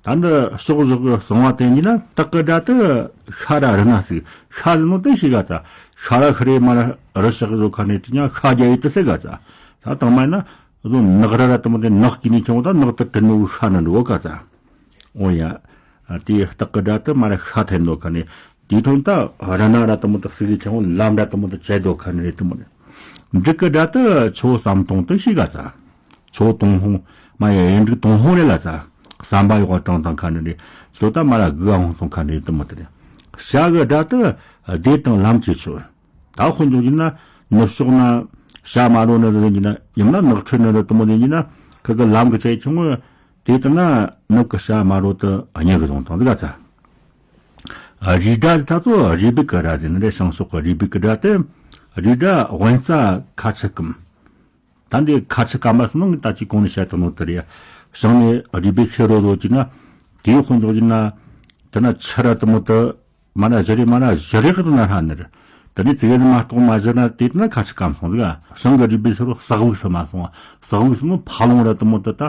ད་འདི་ཕྱོགས་བཞི་གི་སྲུང་བ་དེ་ཡིན་ན་སྟག་གི་སྒྲ་དེ་ཤ་ར་རི་ན་ཟུག། ཤ་ཟེར་ནོ་དེ་ཤི་ག་ཙ། ཤ་ར་ཤི་རེ་མ་ར་རི་ཤག་བཟོ་ཁ་ནས་དེ་ཉ་ཤ་རྒྱ་ཡི་དེ་ཟེར་ག་ཙ། ད་དང་མ་ཡིན་ན་བཟོ་ནག་ར་ར་དེ་མོ་དེ་ནག་གི་ནི་ཁྱོང་ད་ནག་དེ་དྲི་ནོ་ཤ་ན་འགྲོ་ག་ཙ། འོ་ཡ། དེའི་སྟག་གི་སྒྲ་དེ་མ་ར་ཤ་འཐེན་འདུག་ཁ་ནས། དེའི་དོན་དག་ར་ན་ར་དེ་མོ་དག་སྲིད་ཀྱི་ཆང་ལམ་ར་དེ་མོ་དག་བྱས་འདུག་ཁ་ནས་རེད་དེ་མོ་རེད། འབྲུག་གི་སྒྲ་དེ་ཆུ་བོ་ཟམ་གདོང་དུ་ཤི་ག་ཙ། ཆུ་བོ་དུང་ཧོང་མ་ཡ་ཡན་འབྲུག་དུང་ཧོང་རེད་ལ་ཙ། ཟམ་པ་ཡོག་ག་དྲང་དང་ཁ་ནས་རེད། ཚོ་ད་མ་ར་དགུ་ག་ཧོང་སོང་ཁ་ནས་རེད་དེ་མོ་དེ་རེད། བྱ་གི་སྒྲ་དེ་སྡེ་དང་ལམ་གྱི་ཆོད། ད་དཔེ་འཇོག་ཡིན་ན་ནུབ་ཕྱོགས་ན་བྱ་མ་རོ་ནི་རེད་ཡིན་ན་ཡང་ན་ནགས་ཁྲོད་ནི་རེད་དེ་མོ་རེད་ཡིན་ན་ཁི་གི་ལམ་གི་ཆ་ཡི་ཆུང་ངུ། དེ་ལྟར་ན་ནུབ་ཀྱི་བྱ་མ་རོ་དུ་གཉིས་ཀྱི་བཟུང་དང་འདི་ག་ཚ། རུས་སྒྲ་དེ་ད་ཚོ་རུས་སྦལ་གྱི་སྒྲ་ཟེར་ནི་རེད། བྱང་ཕྱོགས་ཀྱི་རུས་སྦལ་གྱི་སྒྲ་དེ་རུས་སྒྲ་དབེན་རྩ་ཁ་ཆུ་སྐམ། ད་འདི་ཁ་ཆུ་སྐམ་པ་སོང་ནི་ད་ཅི་གོང་ནས་བཤད་དང་ནོ་དེ་རེད། བྱང་ནས་རུས་སྦལ་ཚེ་རོ་རོ་གྱི་ན་དེའི་དཔེ་འཇོག་གྱི་ན་དེ་ན་ཆུ་ར་དེ་མོ་དུ། མ་ན་བཞི་རེ་མ་ན་བཞི་རེ་གི་དུ་ན་ཧྲ་ནི་རེད། དེ་ནས་ཙི་གེ་ནི་མ་གཏོགས་མ་བཞི་ན་དེ་དུ་ན་ཁ་ཆུ་སྐམ་སོང་ཟིག། བྱང་གི་རུས་སྦལ་ཚེ་རོ་ཟག་བུག་སུ་མ་སོང་། ཟག་བུག་སུ་མོ་ཕ་ལོང་ར་དེ་མོ་དུ་ད་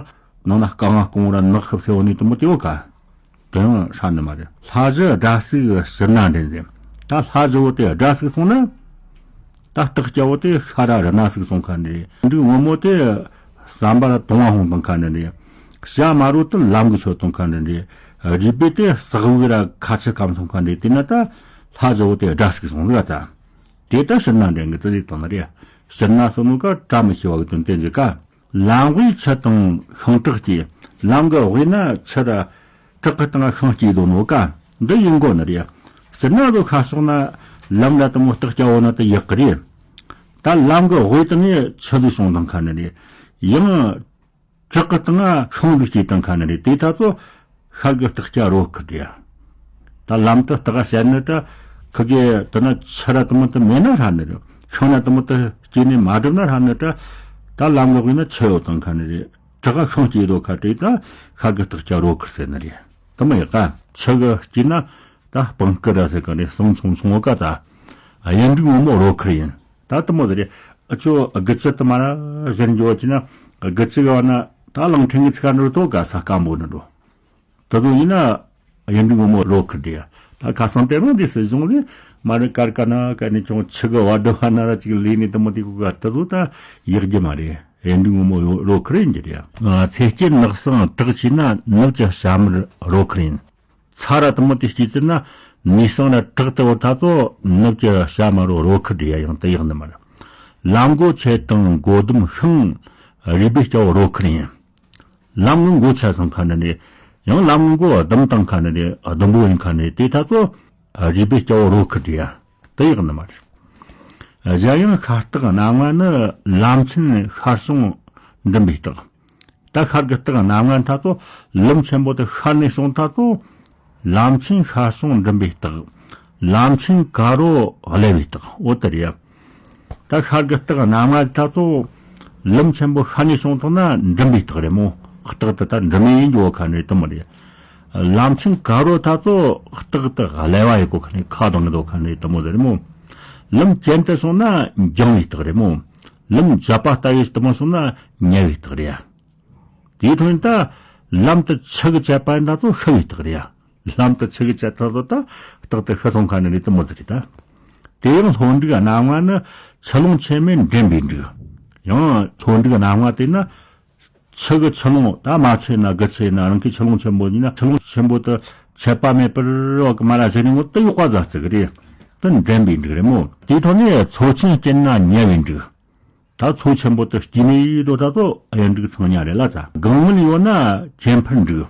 ནང་ན་སྐ་ང་སྐོང་ར་ནག་ཤབ་སེ་བོ་ནི་དེ་མོ་དེ་བོ་ཀ། དེ་ཡང་ཧྲ་ནི་མ་རེད། ལྷ་བཞི་སྒྲ་ཟིག་ཕྱིར་ན་འདྲེན་ཟེར། ད་ལྷ་བཞི་བོ་དེ་སྒྲ་ཟིག་སོང་ན། ད་སྟག་སྐྱ་བོ་དེ་ཤ་ར་རི་ན་ཟིག་སོང་ཁ་འདྲེ། འབྲུག་སྔོན་མོ་དེ་ཟམ་པ་ར་དུང་བ་ཧོང་དང་ཁ་འདྲེ། བྱ་མ་རོ་དེ་ལམ་གི་ཆོད་དང་ཁ་འདྲེ། རུས་སྦལ་དེ་ཟག་བུག་ར་ཁ་ཆུ་སྐམ་སོང་ཁ་འདྲེ། དེ་ན་ད་ལྷ་བཞི་བོ་དེ་སྒྲ་ཟིག་སོང་ཟིག་ད། དེ་ད་ཕྱིར་ན་འདྲེན་གི་དེ་ཟིག་དང་ན་རེད། ཕྱིར་ན་སོང་ནོ་ཀ་བཀྲ་མི་ཤིས་པ་གི་དོན་དེ་ཟིག་ཀ། ལམ་བུའི་ཆུ་དང་ཤིང་དྲེག་སྐྱེས། ལམ་གི་དབུས་ན་ཆུ་ར་དྲག་གི་སྟེང་ཤིང་སྐྱེས་དོ་ནོ་ཀ། འདི་ཡིན་དགོ་ནི་རེད། ཕྱིར་ན་ལོ་ཁ་ཕྱོགས་ན་ལམ་ར་དེ་མོ་སྟག་སྐྱ་བོ་ན་དེ་ཡག་གི་རེད། ད་ལམ་གི་དབུས་དེ་ནས་ཆུ་ལུས་བྱུང་དང་ཁ་ནི་རེད། ཡང་དྲག་གི་སྟེང་ཤིང་ལུས་སྐྱེས་དང་ཁ་ནི་རེད། དེ་ད་ཚོ་ཤར་གི་སྟག་སྐྱ་རོ་ཁུར་རེད། ད་ལམ་དུ་སྟག་བཤད་ནི་ད་ཁི་གེ་དེ་ན་ཆུ་ར་དེ་མོ་དེ་མེད་ན་ཧྲ་ནི་རེད། ཤིང་ར་དེ་མོ་དེ་སྐྱེས་ནི་མ་གྲུབ་ན་ཧྲ་ནི་ད། ད་ལམ་གི་དབུས་ན་ཆུ་ཡོད་དང་ཁ་ནི་རེད། བྲག་ག་ཤིང་སྐྱེས་དོ་ཁ་དྲིས་ད་ཤར་གི་སྟག་སྐྱ་རོ་ཁུར་ཟེར་ནི་རེད། དེ་མོ་ཡག་ག། ཆུ་གི་དཀྱིལ་ན་ད་སྤང་སྐུ་ར་ཟེར་ག་ནས་ཟངས་ཆུང་ཆུང་བོ་ཀ་ད། གཡུ་འབྲུག་སྔོན་མོ་རོ་ཁུར་ཡིན། ད་དེ་མོ་དེ་རེད། ཨ་ཆོ་དགུ་ཅི་དུ་མ་ར་གཞན་འགྱོ་ཅི་ན་དགུ་ཅི་ག་བ་ན་ད་གླང་ཕྲན་གི་ཚིག་ག་འགྲོ་དོ་ག་ས་སྐམ་པོ་ནི་འགྲོ། དེ་ཚོ་ཡིན་ན་གཡུ་འབྲུག་སྔོན་མོ་རོ་ཁུར་དེ་ཡ། ད་ཁ་སང་དེ་རིང་དེ་སྲིད་གཞུང་ལས་མ་རེད་ཀར་ཀ་ན་ཀ་ནས་ཀྱང་ཆུ་གི་བར་དུ་བ་ན་ར་ཅིག་ལས་ནས་དེ་མོ་དེ་གུ་ག་དེ་ཚོ་ད་ཡག་རྒྱུ་མ་རེད། གཡུ་འབྲུག་སྔོན་མོ་རོ་ཁུར་ཡིན་གྱི་རེད། ཚེ་སྐྱེས་ནགས་སྲང་དྲག་ཆེ་ན་ནུབ་ཀྱི་བྱ་མར་རོ་ཁུར་ཡིན། ཚ་ར་དེ་མོ་དེ་སྐྱེས་ཚེ་ན་ནུས་སྲང་ར་དྲག་ཏུ་བར་ད་ཚོ་ནུབ་ཀྱི་བྱ་མར་རོ་ཁུར་དེ་ཡ་ཡང་དེ་ཡག་ནི་མ་རེད། ལམ་མགོ་ཆེ་དང་མགོ་ཟླུམ་ཤིང་རུས་སྦལ་སྐྱ་བོ་རོ་ཁུར་ཡིན། ལམ་ངན་མགོ་ཆ་སོང་ཁ་ནི་ནི། ཡང་ལམ་ངན་མགོ་ཟླུམ་བཏང་ཁ་ནི་ནི་ཟླུམ་པོ་ཡིན་ཁ་ནི་དེ་ད་ཚོ་རུས་སྦལ་སྐྱ་བོ་རོ་ཁུར་དེ་ཡ། དེ་ཡག་ནི་མ་རེད། གཞན་ཡང་ཤར་སྟག་གནམ་ལྔ་ནི་ལམ་ཆེན་ཤར་བྱང་འགྲིམ་པའི་སྟག། ད་ཤར་གི་སྟག་གནམ་ལྔ་ད་ཚོ་ལམ་ཆེན་པོ་དེ་ཤར་ནས་སོང་ད་ཚོ། ལམ་ཆེན་ཤར་བྱང་འགྲིམ་པའི་སྟག། ལམ་ཆེན་ཀ་རོ་བསླད་པའི་སྟག་འོ་དེ་རེད། ད་ཤར་གི་སྟག་གནམ་ལྔ་ད་ཚོ་ལམ་ཆེན་པོ་ཤར་ནས་བྱུང་ཐུག་ན་འགྲིམ་པའི་སྟག་རེད་མོ། སྟག་དེ་ད་འགྲིམ་ཡིན་འགྱོ་ཁ་ནས་དེ་མོ་རེད། ལམ་ཆེན་ཀ་རོ་ད་ཚོ་སྟག་དེ་བསླད་པ་ཡི་གོ་ཁ་ནས་ཁ་དང་ངི་དོ་ཁ་ནས་དེ་མོ་རེད་མོ། ལམ་གྱེན་དུ་སོང་ན་འགྱིང་བའི་སྟག་རེད་མོ། ལམ་འཇབ་པ་ལྟ་བུའི་དེ་མོ་སོང་ན་ཉལ་བའི་སྟག་རེད། དེའི་ཐོག་ནས་ད་ལམ་དུ་ཆུ་གི་བཅད་པ་ཡིན་ད་ཚོ་ཤི་བའི་སྟག་རེད་ཡ། ལམ་དུ་ཆུ་གི་བཅད་ད་ཚོ་ད་སྟག་དེ་ཤི་སོང་ཁ་ནས་ནི་དེ་མོ་དེ་རེད་ད། དེ་ཡང་ལྷོ་འབྲུག་གནམ་ལྔ་ནི་ཆུ་ཀླུང་ཆེན་མོའི་འགྲིམ་པའི་འབྲུག། ཡང་ལྷོ་འབྲུག་གནམ་ལྔ་དེ་ན་ཆུ་གི་ཆུ་ཀླུང་ད་མ་ཆུ་ཡིན་ན་དགུ་ཆུ་ཡིན་ན་རང་གི་ཆུ་ཀླུང་ཆེན་པོ་ཡིན་ན་ཆུ་ཀླུང་ཆེན་པོ་དེ་ཆད་པ་མེད་པར་བ་གི་མ་ར་ཟེར་ནི་ངོ་དེ་ཡོག་པ་ཟ་ཙིག་རེད། དེ་འགྲིམ་པའི་འབྲུག་རེད་མོ། དེའི་ཐོག་ནས་མཚོ་ཆེན་དཀྱིལ་ན་ཉལ་བའི་འབྲུག། ད་མཚོ་ཆེན་པོ་དེ་དཀྱིལ་ནས་ཡིད་དོ་ད་ཚོ་གཡུ་འབྲུག་ཚང་ཉ་རེད་ལ་ཙ། སྒང་མོ་ལ་ཡོད་ན་གྱེན་འཕུར་འབྲུག།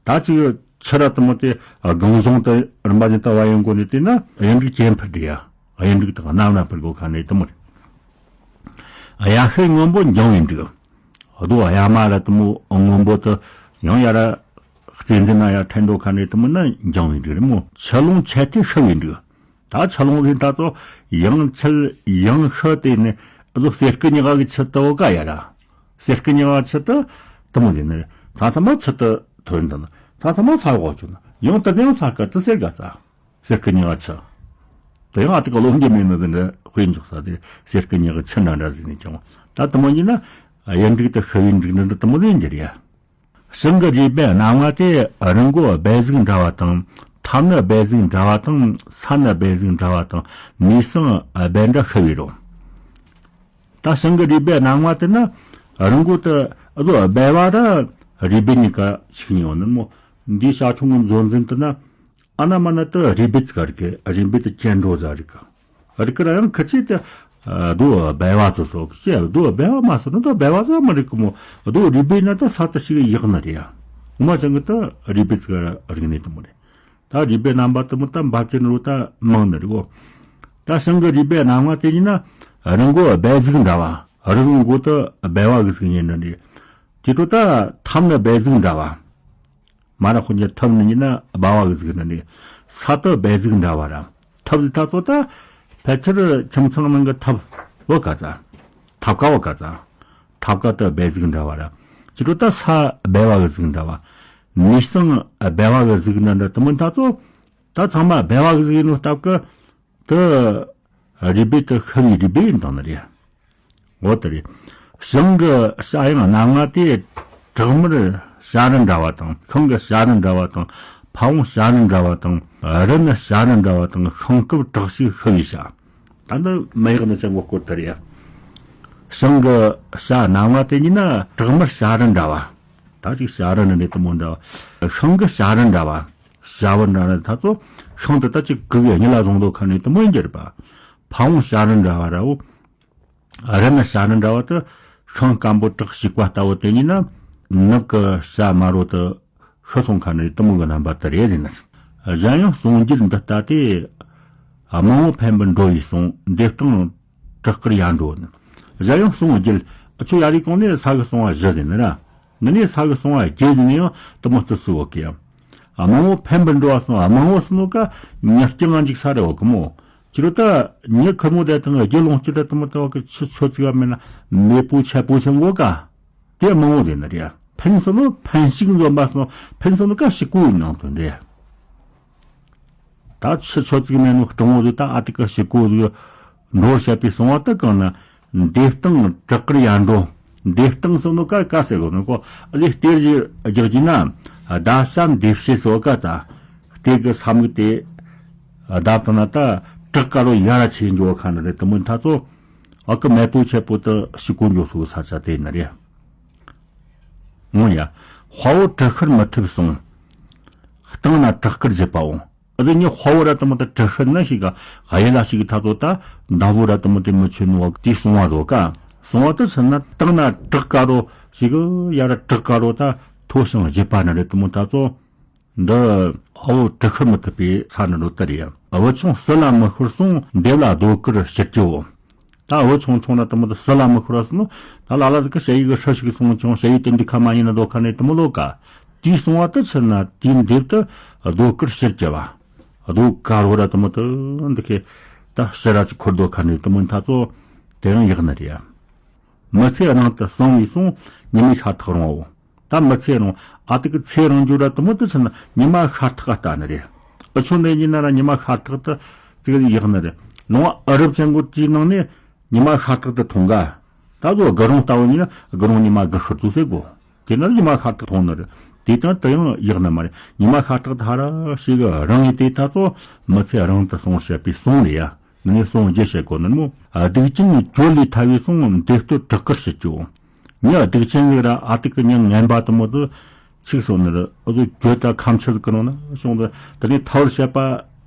ད་ཅིག་ཆུ་ར་དེ་མོ་དེ་སྒང་གཞོང་དུ་རིམ་པ་བཞིན་དུ་བ་ཡོང་གོ་ནས་བལྟས་ན་གཡུ་འབྲུག་གྱེན་འཕུར་འབྲུག་ཡ། གཡུ་འབྲུག་དང་གནམ་ན་འཕུར་གོ་ཁ་ནས་དེ་མོ་རེད། གཡའ་ཤུལ་སྔོན་པོ་འགྱིང་བའི་འབྲུག། རྡོ་གཡའ་མ་ར་དེ་མོ་སྔོན་པོ་དེ་ཡང་ཡ་ར་ བརྩེ་འདི་ན་ཡ་ཐན་འགྲོ་ཁ་ནས་དུ་མི་ན་འགྱང་བའི་འགྲིག་རེད་མོ། ཆུ་ལོང་ཆད་དེ་ཤི་བའི་འགྲིག་ད་ཆུ་ལོང་གི་ད་ཚོ་ཡང་ཆུ་ཡང་ཤི་དེ་ནི་ཨ་ཚོ་གསེར་སྐུ་ཉག་གི་ཆུ་དུ་བ་ཀ་ཡ་ར། གསེར་སྐུ་ཉག་ཆུ་དུ་དུ་མི་ཟིན་ནི་རེད། ད་ཐ་མ་ཆུ་དུ་ཐོན་དུ་ན་ད་ཐ་མ་ས་གོ་ཆུ་ན་ཡང་དུ་ཡང་ས་ཀ་དུ་གསེར་ག་ཙ། གསེར་སྐུ་ཉག་ཆུ། དེ་ཡང་ཨ་ཏི་ཀ་ལོ་འགྱུར་མེད་ནི་དེ་འདྲ་དཔེ་འཇོག་ས་དེ་གསེར་སྐུ་ཉག་ཆུ་འདྲ་འདྲ་ཟིན་ནས་ཀྱང་ད་དུ་མི་ཡིན་ན་ཡིན་འགྲིག་ཏུ་ཤི་བའི་འགྲིག་འདྲ་འདྲ་དུ་མི་ལེན་གྱི་རེད། བྱང་གི་རུས་སྦལ་སྣ་ལྔ་སྟེ། རི་མགོ་སྦལ་གཟུགས་འདྲ་བ་དང་། མཐའ་ནི་སྦལ་གཟུགས་འདྲ་བ་དང་། ས་ནི་སྦལ་གཟུགས་འདྲ་བ་དང་། ནུས་སང་སྦལ་འདྲ་ཤི་བའི་རོ། ད་བྱང་གི་རུས་སྦལ་སྣ་ལྔ་དེ་ནི་རི་མགོ་དུ་ཨ་ཚོ་སྦལ་བ་ར་རུས་སྦལ་གཉིས་ཀ་ཆིག་ཉིད་ཡོད་ནི་མོ། འདིའི་བྱ་ཁྱུང་གི་མཛོད་འཛིན་དུ་ན་ཨ་ན་མ་ན་དུ་རུས་སྦལ་ཙི་ག་རིག་གི་རུས་སྦལ་དུ་ཅན་འགྲོ་ཟ་རིག་གི་རིག་གི་ར་ཡང་ཁི་ཆེ་དུ་རྡོ་སྦལ་བ་ཙི་སོགས་ཀྱི་རྡོ་སྦལ་བ་མ་སོགས་ན་དུ་སྦལ་བ་ཙི་མི་རིག་གི་མོ། རྡོ་རུས་སྦལ་ན་དུ་ས་དུ་ཞིག་ཡག་ནི་རེད་ཡ། འོ་མ་ཅང་གི་དུ་རུས་སྦལ་ཙི་ག་རིག་ནི་དུ་མོ་རེད། ད་རུས་སྦལ་རྣམ་པ་དུ་མོ་ད་འབབ་ཀྱི་ནོ་ད་མང་ནི་རེད་གོ། ད་བྱང་གི་རུས་སྦལ་སྣ་ལྔ་དེ་ཡིན་ན་རི་མགོ་སྦལ་གཟུགས་འདྲ་བ། རི་མགོ་དུ་སྦལ་བ་གི་གཟུགས་ཡིན་ནི་རེད། དེ་ཚོ་ད་མཐའ་ནི་སྦལ་གཟུགས་འདྲ་བ། མ་ར་ཁོ་ཉིད་ཐབ་ནི་ཡིན་ན་སྦལ་བ་གི་གཟུགས་ནི་རེད། ས་དུ་སྦལ་གཟུགས་འདྲ་བ་ར། ཐབ་ཟི་ད་ཚོ་ད་ཕལ་ཆེར་ཁྱིམ་ཚང་ནང་གི་ཐབ་བོ་ག་ཙ། ཐབ་ཀ་བོ་ག་ཙ། ཐབ་ཀ་དུ་སྦལ་གཟུགས་འདྲ་བ་ར། དེ་ཚོ་ད་ས་སྦལ་བ་གི་གཟུགས་འདྲ་བ། ནུས་སང་སྦལ་བ་གི་གཟུགས་འདྲ་འདྲ་དུ་མི་ད་ཚོ། ད་ཚང་མ་སྦལ་བ་གི་གཟུགས་ཡིན་ནོ་སྟབས་ཀི། དུ། རུས་སྦལ་དུ་ཤི་བའི་རུས་སྦལ་ཡིན་དང་ནི་རེད། འོ་དེ་རེད། བྱང་གི་བྱ་ཡང་སྣ་ལྔ་སྟེ། བྲག་དམར་བྱ་རི་འདྲ་བ་དང་། ཤིང་གི་བྱ་རི་འདྲ་བ་དང་། ཕ་བོང་བྱ་རི་འདྲ་བ་དང་། རི་ནི་བྱ་རི་འདྲ་བ་དང་། ཤིང་སྐབས་དྲག་ཞིག་ཤི་བའི་བྱ། ད་འདི་མི་ཡག་ནི་ཅན་གོ་སྐོར་དེ་རེད། བྱང་གི་བྱ་སྣ་ལྔ་དེ་ཉིད་ན་བྲག་དམར་བྱ་རི་འདྲ་བ། ད་ཅིག་བྱ་རི་ནི་རེད་དུ་མོ་འདྲ་བ། ཤིང་གི་བྱ་རི་འདྲ་བ། བྱ་བ་འདྲ་ནི་ད་ཚོ་ཤིང་དུ་ད་ཅིག་གུག་གཉིད་ལ་བཟུང་དོ་ཁ་ནས་དུ་མོ་ཡིན་གྱི་རེད་པ། ཕ་བོང་བྱ་རི་འདྲ་བ་ར་འོ། རི་ནི་བྱ་རི་འདྲ་བ་དུ་ཤིང་སྐམ་པོ་བྲག་ཞིག་པ་ལྟ་བུ་དེ་ཉིད་ན་ནུབ་ཀྱི་བྱ་དམར་བོ་དུ་ཤི་སོང་ཁ་ནས་དུ་མོ་གི་རྣམ་པ་དུ་རེད་ཟེར་ན། གཞན་ཡང་གསུང་རྒྱུད་འདི་ལྟ་སྟེ། དམང་བོ་འཕེན་པར་འགྲོ་བའི་གསུང་འདེབས་སྟངས་བྲག་དཀར་ཡར་འགྲོ། གཞན་ཡང་གསུང་རྒྱུད་ཆུ་ཡ་རི་གོང་ནས་ས་གི་གསུང་བ་བཞི་ཟེར་ནི་ར། འདི་ནས་ས་གི་གསུང་བ་བརྒྱད་ཟེར་ནི་ཡང་དུ་མོ་བརྩི་སྲོལ་ཡོད་ཀི་ཡ། དམང་བོ་འཕེན་པར་འགྲོ་བ་གསུང་དམང་བོ་གསུང་ནོ་ཀ་ཉི་སྐྱིད་ང་འཇིག་ས་རེ་བ་གི་མོ། ཕྱི་རུ་ད་ཉི་ཁུར་མོ་དེ་དང་རྒྱུ་ལོངས་སྤྱོད་དུ་མོ་ལྟ་བ་གི་ཆུ་ཆོ་ཚིག་བ་མེད་ན་མེ་པོ་ཆེ་པོ་ཆེ་འགོ་ཀ། དེ་མང་བོ་དེ་ནི་རེད། ཕན་སོ་ནོ་ཕན་ཞིག་འཛོམས་པ་སོ་ཕན་སོ་ནོ་ཀ་ཞིག་གོ་ནང་དོན་རེད། ད་ཆུ་ཆོ་ཚིག་མེད་ནོ་སྤྲང་བོ་དེ་ད་ཨ་ཏི་ཀ་ཞིག་གོ་འགྲོ་བཤད་པའི་གསང་བ་ད་གང་ན། འདེབས་སྟངས་བྲག་དཀར་ཡར་འགྲོ། འདེབས་སྟངས་སོ་ནོ་ཀ་ཀ་ཟེར་གོ་ནོ་ཀོ་ཨ་ལེ་གཏེར་གྱི་རྒྱག་གྱི་ན། ད་ཤ་འདེབས་བྱེད་སོ་ཀ་ད། གཏེར་གི་ས་མིག་དེ། བརྡབ་བཏང་ན་ད་བྲག་དཀར་བོ་ཡར་ར་ཆེ་འགྱོ་བ་ཁ་ན་རེད་དུ་མོ་ད་ཚོ། ཨ་ཀི་མེ་པོ་ཆེ་པོ་དུ་ཞིག་གོ་འགྱོ་སོ་ས་ཆ་དེ་ནི་རེད། ངོ་ཡ། དཔའ་བོ་གྲི་ཤུར་མི་ཐུབ་གསུང་། སྟེང་ན་བྲག་དཀར་བརྒྱུད་པའོ། ཨ་དེ་ཉི་དཔའ་བོ་ར་དུ་མོ་དུ་གྲི་ཤུར་ན་ཞིག་ག་གཡུལ་ལ་ཞིག་གི་ཐ་ཚོ་ད་མདའ་བོ་ར་དུ་མོ་དུ་མི་ཆོད་ནོ་དེ་གསུང་བ་རོ་ཀ། གསུང་བ་དུ་ཚུན་ན་སྟེང་ན་བྲག་དཀར་རོ་ཞིག་གི་ཡ་ར་བྲག་དཀར་རོ་ད་མཐོ་ཞིང་བརྒྱུད་པ་ན་རེད་དུ་མོ་ད་ཚོ། འདི་དཔའ་བོ་གྲི་ཤུར་མི་ཐུབ་པའི་ས་ནི་རོ་ལྟར་ཡ། བུ་ཆུང་སུ་ལ་མི་ཤོར་གསུང་འདེབས་ལ་ཟློས་གར་ཕྱིར་གྱིའོ། ད་བུ་ཆུང་ཆུང་ན་དུ་མོ་དུ་སུ་ལ་མི་ཤོར་བ་སོང་ནོ། ད་ལ་ལ་ཟིག་གི་ཞ་ཡི་གི་ཧྲི་ཞིག་སོང་ཆུང་ཞ་ཡི་དེ་འདི་ཁ་མ་ཡིན་ན་དོ་ཁ་ནས་དུ་མོ་ལོ་ཀ། དེའི་གསུང་བ་དུ་ཚུན་ན་དེའི་འདེབས་དུ་ཟློས་གར་ཕྱིར་གྱི་བ། ཟློས་གར་བོ་ར་དུ་མོ་དུ་འདི་ཁེ། ད་ཕྱི་ར་ཅི་འཁོར་དོ་ཁ་ནས་དུ་མོ་ད་ཚོ། དེ་ཡང་ཡག་ནི་རེད་ཡ། མི་ཚེ་རིང་དུ་སོང་བའི་སོང་ཉི་མའི་ཤ་ཐག་རིང་བའོ། ད་མི་ཚེ་རིང་ཨ་ཏི་ཀི་ཚེ་རིང་རྒྱུ་ར་དུ་མོ་དུ་ཚུན་ན་ཉི་མ་ཤ་ཐག་ལྟ་ནི་རེད། ཨ་ཆོ་ནས་ཡིན་ན་ར་ཉི་མ་ཤ་ཐག་དུ་ཙིག་ཡག་ནི་རེད། ལོང་ཨ་རབ་ཅན་གོ་ཅིའི་ནང་ནས་ཉི་མ་ཤ་ཐག་དུ་ཐོང་ག། ད་གོ་དགུ་རོང་ལྟ་བུ་ཡིན་ན་དགུ་རོང་ཉི་མ་དགུ་ཤུར་ཚུགས་ཟེར་གོ། དེ་ན་ཉི་མ་ཤ་ཐག་ཐོང་ནི་རེད། དེ་དང་དུ་ཡང་ཡག་ནི་མ་རེད། ཉི་མ་ཤ་ཐག་དུ་ཧ་ར་ཞིག་རིང་ཡིན་དེ་ད་ཚོ་མི་ཚེ་རིང་དུ་སོང་བཤད་པའི་གསུང་རེད་ཡ། ནི་གསུང་རྒྱུ་བཤད་གོ་ནི་མོ། སྡིག་ཅན་གྱོད་ལས་ཐར་བའི་གསུང་འདེབས་སྟོད་བྲག་དཀར་ཕྱིར་གྱིའོ། ངས་སྡིག་ཅན་ཟིག་ར་ཨ་ཏི་ཀི་ཉིན་ངན་པ་དུ་མོ་དུ་ཚིག་སོང་ནི་རེད། ཨ་ཟོ་གྱོད་ད་ཁམ་ཆུ་ཟིག་གི་ནང་ན་བྱུང་དུ་དེ་ནས་ཐར་བར་བཤད་པ་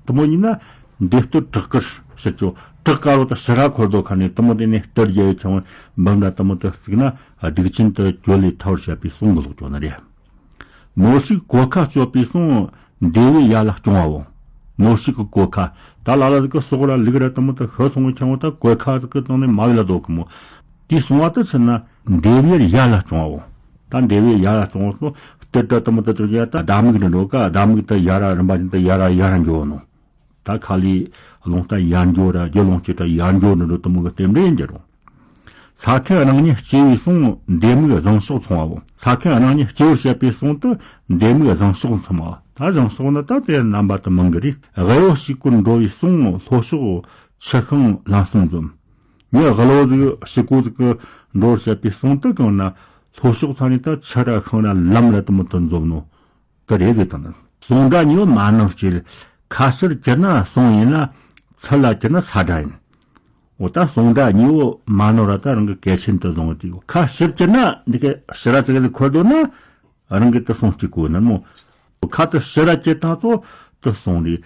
དུ་མོ་ཡིན་ན་འདེབས་སྟོད་བྲག་དཀར་ཕྱིར་གྱིའོ། བྲག་དཀར་བོ་དུ་ཕྱི་ར་འཁོར་དོ་ཁ་ནས་དུ་མོ་དེ་ནས་སྟར་རྒྱ་ཡི་ཆང་བ་འབུམ་ར་དུ་མོ་དུ་བརྩིགས་ན་སྡིག་ཅན་དུ་གྱོད་ལས་ཐར་བར་བཤད་པའི་གསུང་གི་ལོག་གྱོ་ནི་རེད། ནོར་ཕྱུགས་གོད་ཁ་གཅོད་པའི་གསུང་འདེབས་པའི་ཡ་ལ་སྐྱོང་བའོ། ནོར་ཕྱུགས་ཀྱི་གོད་ཁ་ད་ལ་ལ་ཟིག་གི་སོག་ར་ལུག་ར་དུ་མོ་དུ་ཤི་སོང་བའི་ཆང་བ་ད་གོད་ཁ་ཟིག་གི་སྟེང་ནས་མ་ཡུལ་ལ་བཟློག་གི་མོ། དེའི་གསུང་བ་དུ་ཚུན་ན་འདེབས་པའི་ཡ་ལ་སྐྱོང་བའོ། ད་འདེབས་ཡ་ཡར་གཏོང་སོང་། སྟེར་ད་དུ་མོ་ད་དུ་ཡ་ད་ཟླ་མིག་འདྲ་འགྲོ་ཀ་ཟླ་མིག་ད་ཡར་རིམ་པ་བཞིན་ད་ཡར་ཡར་འགྱོ་ནོ། ད་ཁ་ལས་རླུང་རྟ་ཡར་འགྱོ་ར་རྒྱུ་རླུང་ཅི་ད་ཡར་འགྱོ་འདྲ་འགྲོ་དུ་མོ་གི་རྟེན་འབྲེལ་འགྱུར་རུང་། ས་ཁྱི་རང་ཉིད་སྐྱེ་བའི་སོང་འདེབས་མིག་བཟང་ཕྱོགས་མཚུངས་པའོ། ས་ཁྱི་རང་ཉིད་སྐྱེ་བར་བྱེད་པའི་སོང་དུ་འདེབས་མིག་བཟང་ཕྱོགས་མཚུངས་པའོ། ད་བཟང་ཕྱོགས་ནི་ད་དེ་རྣམ་པ་དུ་མང་གི་རེད། དབུལ་བོ་ཕྱུག་པོར་འགྲོ་བའི་སོང་ལྷོ་ཕྱོགས་ཆུ་ཤིང་ལམ་སོང་འཛོམས། ངས་དབུལ་བོ་ཟིག་ཕྱུག་པོ་ཟིག་གི་འགྲོ་བར་བྱེད་པའི་སོང་དུ་གང་ན་ལྷོ་ཕྱོགས་ཚ་ནི་ད་ཆུ་ར་ཤིང་ར་ལམ་ར་དུ་མོ་དུ་འཛོམས་ནོ། དེ་རེད་ཟེར་དང་། སོང་སྒྲ་གཉིས་པོ་མ་ནོར་སྐྱེལ། ཁ་ཕྱིར་གྱུར་ན་སོང་ཡིན་ལ། ཚུར་ལ་གྱུར་ན་ས་སྒྲ་ཡིན། འོ་ད་སོང་སྒྲ་གཉིས་པོ་མ་ནོར་བ་ད་རང་གི་གལ་ཆེན་དུ་བཟུང་བ་དེ་ཡོད། ཁ་ཕྱིར་གྱུར་ན་འདི་གའི་ཕྱི་ར་ཙི་ག་ཙི་འཁོར་འདུག་ན་རང་གི་དུ་སོང་གཅིག་གོ་ན་མོ། ཁ་དུ་ཕྱི་ར་གྱུར་དང་ཚོ་དུ་སོང་རེད།